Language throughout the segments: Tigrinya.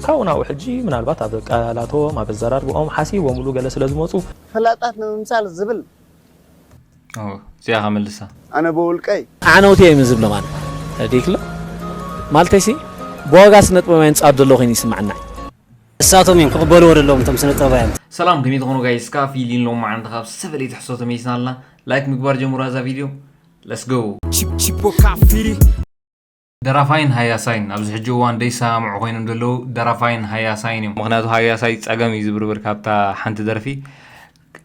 ካብኡ ናብኡ ሕጂ ምናልባት ኣብ ቃላቶም፣ ኣብ ኣዘራርባኦም ሓሲቦምሉ ገለ ስለ ዝመጹ፣ ፈላጣት ንምምሳል ዝብል እዚኣ ከመልሳ ኣነ ብውልቀይ ዓነውቲ እዮም ዝብሎም ኣነ ዲክሎ ማለተይሲ ብዋጋ ስነጥበባውያን ጻድ ዘሎ ኮይኑ ይስምዓና። እሳቶም እዮም ክቕበልዎ ዘለዎም እቶም ስነጥበባውያን። ሰላም ከመይ ትኾኑ ጋይስ? ካፊሊን ሎማዓንቲ ካብ ሰበለይቲ ሕሶ ተመይስና ኣለና። ላይክ ምግባር ጀምሩ ኣዛ ቪድዮ። Let's go። ደራፋይን ሃያሳይን ኣብዚ ሕጂ እዋን ደይሰማምዑ ኮይኖም ዘለዉ ደራፋይን ሃያሳይን እዮም። ምክንያቱ ሃያሳይ ጸገም እዩ ዝብርብር ካብታ ሓንቲ ደርፊ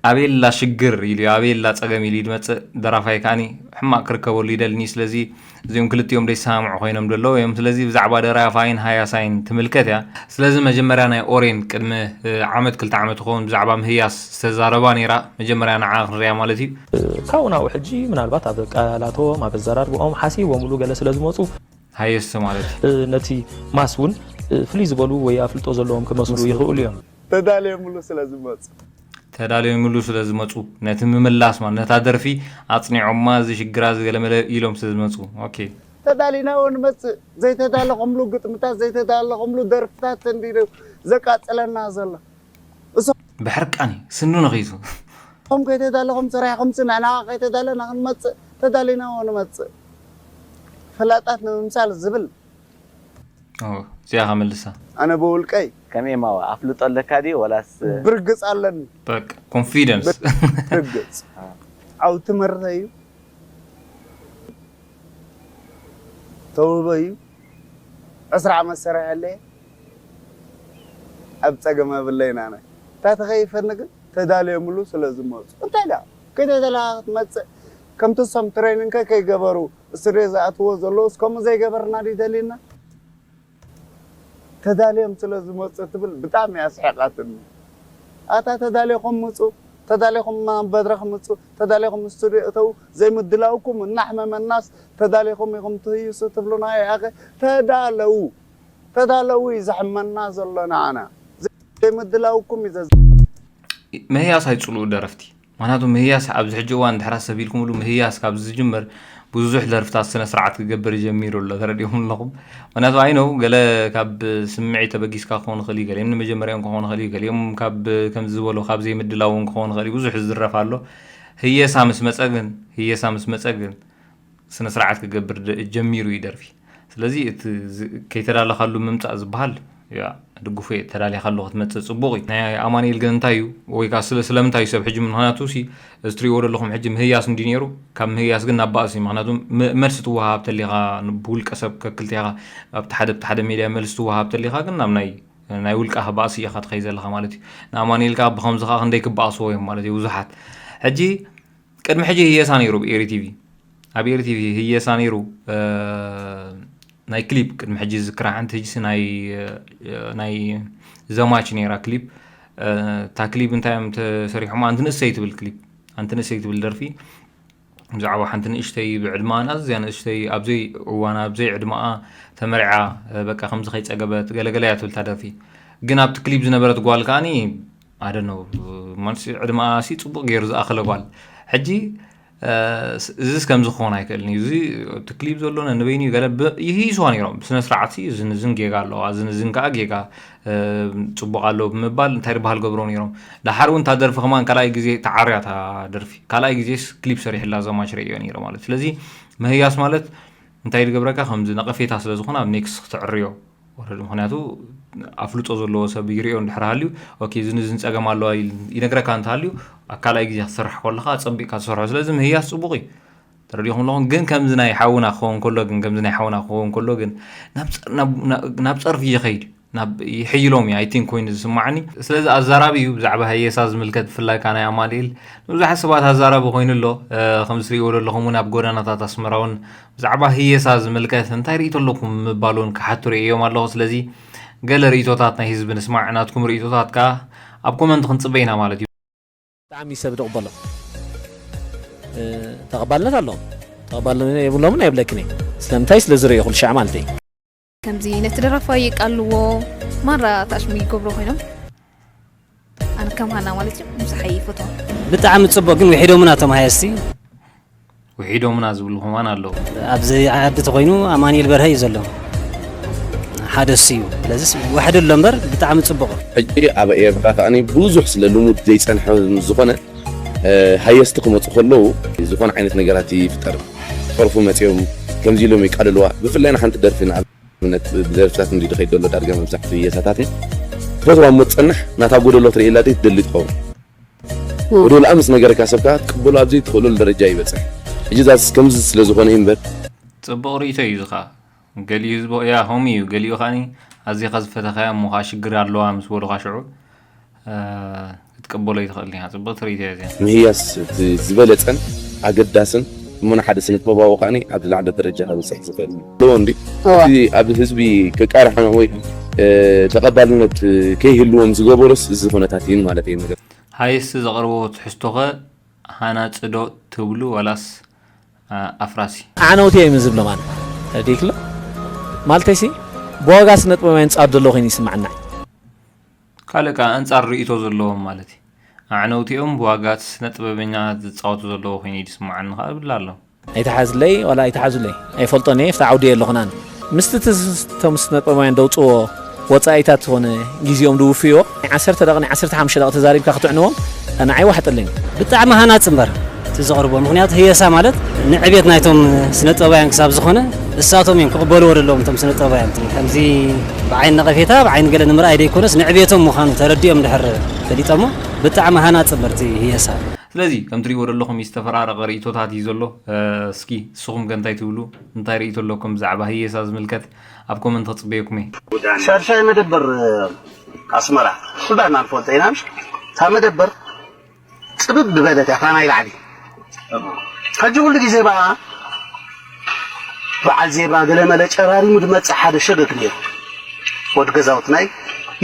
ኣበየላ ሽግር ኢሉ ኣበየላ ጸገም ኢሉ ድመጽእ ደራፋይ ከዓኒ ሕማቕ ክርከበሉ ይደልኒ። ስለዚ እዚኦም ክልቲኦም ደይሰማምዑ ኮይኖም ዘለዉ እዮም። ስለዚ ብዛዕባ ደራፋይን ሃያሳይን ትምልከት እያ። ስለዚ መጀመርያ ናይ ኦሬን ቅድሚ ዓመት ክልተ ዓመት ይኸውን ብዛዕባ ምህያስ ዝተዛረባ ነይራ። መጀመርያ ንዓ ክንሪያ ማለት እዩ። ካብኡ ናብኡ ሕጂ ምናልባት ኣብ ቃላቶም ኣብ ኣዘራርባኦም ሓሲቦምሉ ገለ ስለ ዝመፁ ሃየስቲ ማለት እዩ። ነቲ ማስ እውን ፍልይ ዝበሉ ወይ ኣፍልጦ ዘለዎም ክመስሉ ይኽእሉ እዮም። ተዳልዮምሉ ስለ ዝመፁ ተዳልዮምሉ ስለ ዝመፁ ነቲ ምምላስ ማለት ነታ ደርፊ ኣፅኒዖማ እዚ ሽግራ ዝገለመለ ኢሎም ስለ ዝመፁ ኦኬ ተዳሊናዎ ንመፅእ ዘይተዳለኹምሉ ግጥምታት ዘይተዳለኹምሉ ደርፍታት እንዲ ዘቃፅለና ዘሎ ብሕርቃን እዩ ስኑ ነኺሱ ኹም ከይተዳለኹም ሰሪሕኹምሲ ንሕና ከይተዳለና ክንመፅእ ተዳሊናዎ ንመፅእ ፈላጣት ንምምሳል ዝብል እዚኣ ከመልሳ ኣነ ብውልቀይ ከመይ ማዋ ኣፍልጦ ኣለካ ድዩ ወላስ ብርግፅ ኣለኒ በቃ ኮንፊደንስ ብርግፅ ዓው ትምህርተ እዩ ተውህበ እዩ ዕስራ ዓመት ሰሪሐለየ ኣብ ፀገም ኣብለይና ናይ እታ ተኸይፈኒ ግን ተዳልዮምሉ ስለ ዝመፁ እንታይ ዳ ከይተደላ ክትመፅእ ከምቲ እሶም ትሬኒንከ ከይገበሩ ስቱድዮ ዝኣትዎ ዘለዉ እስከምኡ ዘይገበርና ድዩ ደልዩና ተዳልዮም ስለ ዝመፁ ትብል ብጣዕሚ ኣስሒቓትኒ ኣታ ተዳሊኹም ምፁ ተዳሊኹም ናብ መድረኽ ምፁ ተዳሊኹም ስቱድዮ እተው ዘይምድላውኩም እናሕመመናስ ተዳሊኹም ኢኹም ትህይሱ ትብሉና ያኸ ተዳለው ተዳለው እዩ ዘሕመና ዘሎ ንዓና ዘይምድላውኩም እዩ ዘዝ ምህያስ ኣይፅልኡ ደረፍቲ ምክንያቱ ምህያስ ኣብዚ ሕጂ እዋን ድሕራ ሰብ ኢልኩምሉ ምህያስ ካብ ዝጅምር ብዙሕ ደርፍታት ስነ ስርዓት ክገብር ጀሚሩ ኣሎ ተረዲኹም ኣለኹም ምክንያቱ ኣይነው ገለ ካብ ስምዒት ተበጊስካ ክኸውን ይኽእል እዩ ገሊኦም ንመጀመሪያኦም ክኸውን ይኽእል እዩ ገሊኦም ካብ ከምዚ ዝበሎ ካብ ዘይምድላውን ክኸውን ይኽእል እዩ ብዙሕ ዝዝረፍ ኣሎ ህየሳ ምስ መፀ ግን ህየሳ ምስ መፀ ግን ስነ ስርዓት ክገብር ጀሚሩ እዩ ደርፊ ስለዚ እቲ ከይተዳለኻሉ ምምፃእ ዝበሃል ድግፉ እየ ተዳሊኻሉ ክትመፅእ ፅቡቕ እዩ ናይ ኣማኒኤል ግን እንታይ እዩ ወይ ከዓ ስለ ስለምንታይ እዩ ሰብ ሕጂ ምክንያቱ ሲ እዚ ትሪእዎ ዘለኹም ሕጂ ምህያስ እንዲ ነይሩ ካብ ምህያስ ግን ናብ ባእሲ ምክንያቱ መልሲ ትወሃብ ተሊኻ ብውልቀ ሰብ ከክልቲኻ ኣብቲ ሓደ ብቲ ሓደ ሜድያ መልሲ ትወሃብ ተሊኻ ግን ናብ ናይ ናይ ውልቃ ባእሲ ኢኻ ትኸይ ዘለኻ ማለት እዩ ንኣማኒኤል ከዓ ብከምዚ ከዓ ክንደይ ክበኣስዎ እዮም ማለት እዩ ብዙሓት ሕጂ ቅድሚ ሕጂ ህየሳ ነይሩ ብኤሪ ቲቪ ኣብ ኤሪ ቲቪ ህየሳ ነይሩ ናይ ክሊፕ ቅድሚ ሕጂ ዝክራ ሓንቲ ህጅሲ ናይ ናይ ዘማች ነይራ ክሊፕ እታ ክሊፕ እንታይ እዮም ተሰሪሖማ ኣንቲ ንእሰይ ትብል ክሊፕ ኣንቲ ንእሰይ ትብል ደርፊ ብዛዕባ ሓንቲ ንእሽተይ ብዕድመኣን ኣዝያ ንእሽተይ ኣብዘይ እዋና ኣብዘይ ዕድመኣ ተመርዓ በቃ ከምዚ ከይፀገበት ገለገለ እያ ትብል እታ ደርፊ ግን ኣብቲ ክሊፕ ዝነበረት ጓል ከዓኒ ኣደነው ማለት ዕድመኣ ሲ ፅቡቅ ገይሩ ዝኣኸለ ጓል ሕጂ እዚስ ከምዚ ክኾን ኣይክእልን እዩ እዚ እቲ ክሊፕ ዘሎ ነንበይኑ ገለ ይህይስዋ ነይሮም ብስነ ስርዓት እዝን እዝን ጌጋ ኣለዋ እዝን እዝን ከዓ ጌጋ ፅቡቅ ኣሎ ብምባል እንታይ ዝበሃል ገብሮ ነይሮም ዳሓር እውን እታ ደርፊ ከማን ካልኣይ ግዜ ተዓርያ እታ ደርፊ ካልኣይ ግዜስ ክሊፕ ሰሪሕላ ዘማች ርእዮ ነይረ ማለት ስለዚ ምህያስ ማለት እንታይ ዝገብረካ ከምዚ ነቐፌታ ስለ ዝኾነ ኣብ ኔክስ ክትዕርዮ ወረዱ ምክንያቱ ኣፍልጦ ዘለዎ ሰብ ይሪኦ እንድሕር ሃልዩ ኦኬ እዚ ንዝን ፀገም ኣለዋ ይነግረካ እንተሃልዩ ኣብ ካልኣይ ግዜ ክትሰርሕ ከለካ ፀቢቅካ ትሰርሖ ስለዚ ምህያስ ፅቡቅ እዩ ተረዲኹም ኣለኹም ግን ከምዚ ናይ ሓውና ክኸውን ከሎ ግን ከምዚ ናይ ሓውና ክኸውን ከሎ ግን ናብ ፀርፊ ይኸይድ ናብ ይሕይሎም እዩ ኣይቲንክ ኮይኑ ዝስማዓኒ ስለዚ ኣዛራቢ እዩ ብዛዕባ ሃየሳ ዝምልከት ብፍላይ ካ ናይ ኣማኒኤል ንብዙሓት ሰባት ኣዛራቢ ኮይኑ ኣሎ ከም ዝትሪእዎ ዘለኹም እውን ኣብ ጎዳናታት ኣስመራ እውን ብዛዕባ ህየሳ ዝምልከት እንታይ ርእይቶ ኣለኩም ምባል እውን ክሓቱ ርእዮም ኣለኹ ስለዚ ገለ ርእይቶታት ናይ ህዝቢ ንስማዕ ናትኩም ርእይቶታት ከዓ ኣብ ኮመንት ክንፅበ ኢና ማለት እዩ ብጣዕሚ ሰብ ዝቕበሎ ተቐባልነት ኣለዎም ተቐባልነት የብሎምን ኣይብለክን እየ ስለምንታይ ስለ ዝርእዩ ኩሉ ሻዕ ማለት እዩ ከምዚ ነቲ ደራፋይ የቃልዎ ማራ ታሽሙ ይገብሮ ኮይኖም ኣነ ከም ሃና ማለት እዩ ምሳሓይ ይፈትዋ ብጣዕሚ ፅቡቅ ግን ውሒዶምና እቶም ሃየስቲ ውሒዶምና ዝብሉ ከማን ኣለዉ ኣብዚ ዓዲ ተኮይኑ ኣማኒኤል በርሀ እዩ ዘሎ ሓደ እሱ እዩ። ስለዚስ ውሕድ ኣሎ እምበር ብጣዕሚ ጽቡቕ። ሕጂ ኣብ ኤርትራ ከኣ ብዙሕ ስለ ልሙድ ዘይጸንሐ ዝኾነ ሃየስቲ ክመፁ ከለዉ ዝኾነ ዓይነት ነገራት ይፍጠር። ክተርፉ መፅኦም ከምዚ ኢሎም ይቃልልዋ። ብፍላይ ንሓንቲ ደርፊ ንኣብነት ብደርፍታት እንዲ ድኸይድ ዘሎ ዳርጋ መብዛሕትኡ እየሳታት ተዝዋ እሞ ትፀንሕ ናታ ጎደሎ ትርእየላ ደይ ትደሊ ትኸውን። ጎደሎኣ ምስ ነገረካ ሰብካ ትቅበሎ ኣብ ዘይትኽእለሉ ደረጃ ይበፅሕ። ሕጂ ዛስ ከምዚ ስለ ዝኾነ እዩ እምበር። ፅቡቕ ርእቶ እዩ ዝኻ ገሊኡ ህዝቦ እያ ሆም እዩ ገሊኡ ከዓኒ ኣዚኻ ዝፈተኻያ እሞ ከዓ ሽግር ኣለዋ ምስ በሉኻ ሽዑ ክትቅበሎ ይትኽእል ኢኻ። ፅብቕቲ ርእቶ እያ እዚኣ። ምህያስ እቲ ዝበለፀን ኣገዳስን እሞ ንሓደ ስነ ጥበባዊ ከዓኒ ኣብ ዝለዓለ ደረጃ ከብፅሕ ዝኽእል ኣለዎ እንዲ እቲ ኣብ ህዝቢ ክቃርሖ ወይ ተቐባልነት ከይህልዎም ዝገበሮስ እዚ ኩነታት እዩ ማለት እዩ ነገር። ሃይስ ዘቕርቦ ትሕዝቶኸ ሃናፂ ዶ ትብሉ ዋላስ ኣፍራሲ? ዓነውቲ እዮም ዝብሎም ኣነ ረዲክሎ ማለተይሲ ብዋጋ ስነጥበባውያን ፃድ ዘሎ ኮይኑ ይስማዓና። ካልእ ከዓ ኣንፃር ርእቶ ዘለዎም ማለት እዩ። ኣዕነውቲ እዮም ብዋጋ ስነ ጥበበኛ ዝፃወቱ ዘለዎ ኮይኑ እዩ ዝስማዓኒ ከዓ እብል ኣሎ። ኣይትሓዝለይ ዋላ ኣይትሓዙለይ ኣይፈልጦን እየ ፍታ ዓውዲ ኣለኹን ኣነ ምስቲ እቲ እቶም ስነጥበባውያን ደውፅዎ ወፃኢታት ዝኾነ ግዜኦም ድውፍዮ ናይ ዓሰርተ ደቂ ናይ ዓሰርተ ሓሙሽተ ደቂ ተዛሪብካ ክትዕንዎም ንዓይ ዋሕጠለኝ። ብጣዕሚ ሃናፂ እምበር እቲ ዘቕርቦ ምኽንያቱ ህየሳ ማለት ንዕቤት ናይቶም ስነጥበባውያን ክሳብ ዝኾነ እሳቶም እዮም ክቕበልዎ ዘለዎም እቶም ስነጥበባውያን ከምዚ ብዓይኒ ነቐፌታ ብዓይኒ ገለ ንምርኣይ ደይኮነስ ንዕቤቶም ምዃኑ ተረዲኦም ድሕር ፈሊጠሞ ብጣዕሚ ሃናፂ እምበር እቲ ህየሳ። ስለዚ ከም ትሪእዎ ዘለኹም ዝተፈራረቐ ርእይቶታት እዩ ዘሎ። እስኪ ንስኹም ከ እንታይ ትብሉ? እንታይ ርእይቶ ኣለኩም ብዛዕባ ህየሳ ዝምልከት ኣብ ኮመንት ክፅበየኩም እየ። ሻድሻይ መደበር ኣስመራ ኩላና ንፈልጦ ኢና። እታ መደበር ፅብብ ዝበለት እያ እታ ናይ ላዕሊ። ሕጂ ኩሉ ግዜ በኣ በዓል ዜብራ ገለመለ ጨራሪሙ ድመፅእ ሓደ ሸገግ ነይሩ። ወዲ ገዛውትና እዩ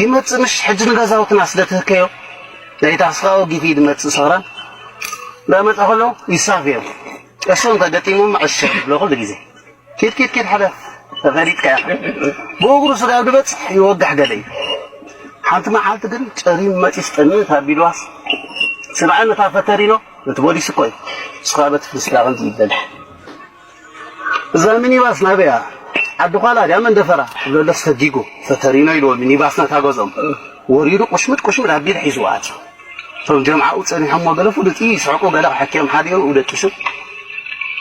ይመፅእ ምሽ ሕጂ ንገዛውትና ስለ ትህከዮ ናይ ታክሲ ከዓ ወጊፊ እዩ ድመፅእ ሰኽራን እንዳመፀ ከሎ ይሳፍዮም እሶም ተገጢሞም ዕሸ ይብሎ ኩሉ ግዜ ኪድ ኪድ ኪድ ሓደ ተፈሊጥካ ኢኻ ብእግሩ ስጋብ ድበፅሕ ይወግሕ ገለ እዩ ሓንቲ መዓልቲ ግን ጨሪም መፂስ ጥምት ኣቢልዋስ ስምዐኒ እታ ፈተሪኖ እቲ ቦሊስ እኮ እዩ ንስኻ በቲ ፍልስላ ከምዚ ይበልሕ እዛ ሚኒባስ ናበያ ዓዲ ኳላ ድያ መንደፈራ ዝብለሎ ሰጊጉ ፈተሪኖ ኢልዎ ሚኒባስ ነታ ገዝኦም ወሪዱ ቁሽምድ ቁሽምድ ኣቢሉ ሒዝዋ ኣትዩ እቶም ጀምዓኡ ጸኒሖሞ ገለ ፍሉጥ እዩ ይስሕቁ ገለ ክሕክዮም ሓደ ይርኡ ደቂሱ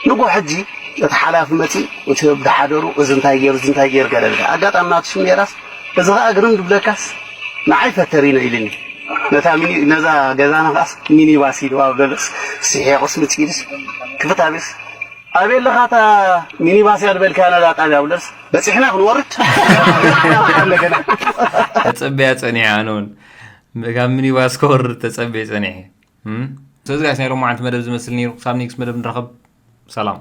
ንጎ ሕጂ እቲ ሓላፊ መጺኡ እቲ ዝሓደሩ እዚ እንታይ ገይሩ እዚ እንታይ ገይሩ ገለ ብለ ኣጋጣሚ ናቱ ሽም ኔራስ እዚ ኸኣ ግርም ድብለካስ ንዓይ ፈተሪኖ ኢልኒ ነታ ሚኒ ነዛ ገዛና ኸኣስ ሚኒባስ ኢልዋ ብለልስ ስሒቑስ ምጺኢልስ ክፍት ኣቢልስ ኣበይ ኣለኻ እታ ሚኒባስ እያ ዝበልካያ ነዛ ጣብያ ብለልስ በጺሕና ክንወርድ እንደገና ተጸበያ ጸኒሐ ኣነ እውን ካብ ሚኒባስ ከወርድ ተጸበየ ጸኒሐ እም? ስለዚ ጋይስ ናይ ሎማዓንቲ መደብ ዝመስል ነይሩ ክሳብ ኔክስት መደብ ንራኸብ ሰላም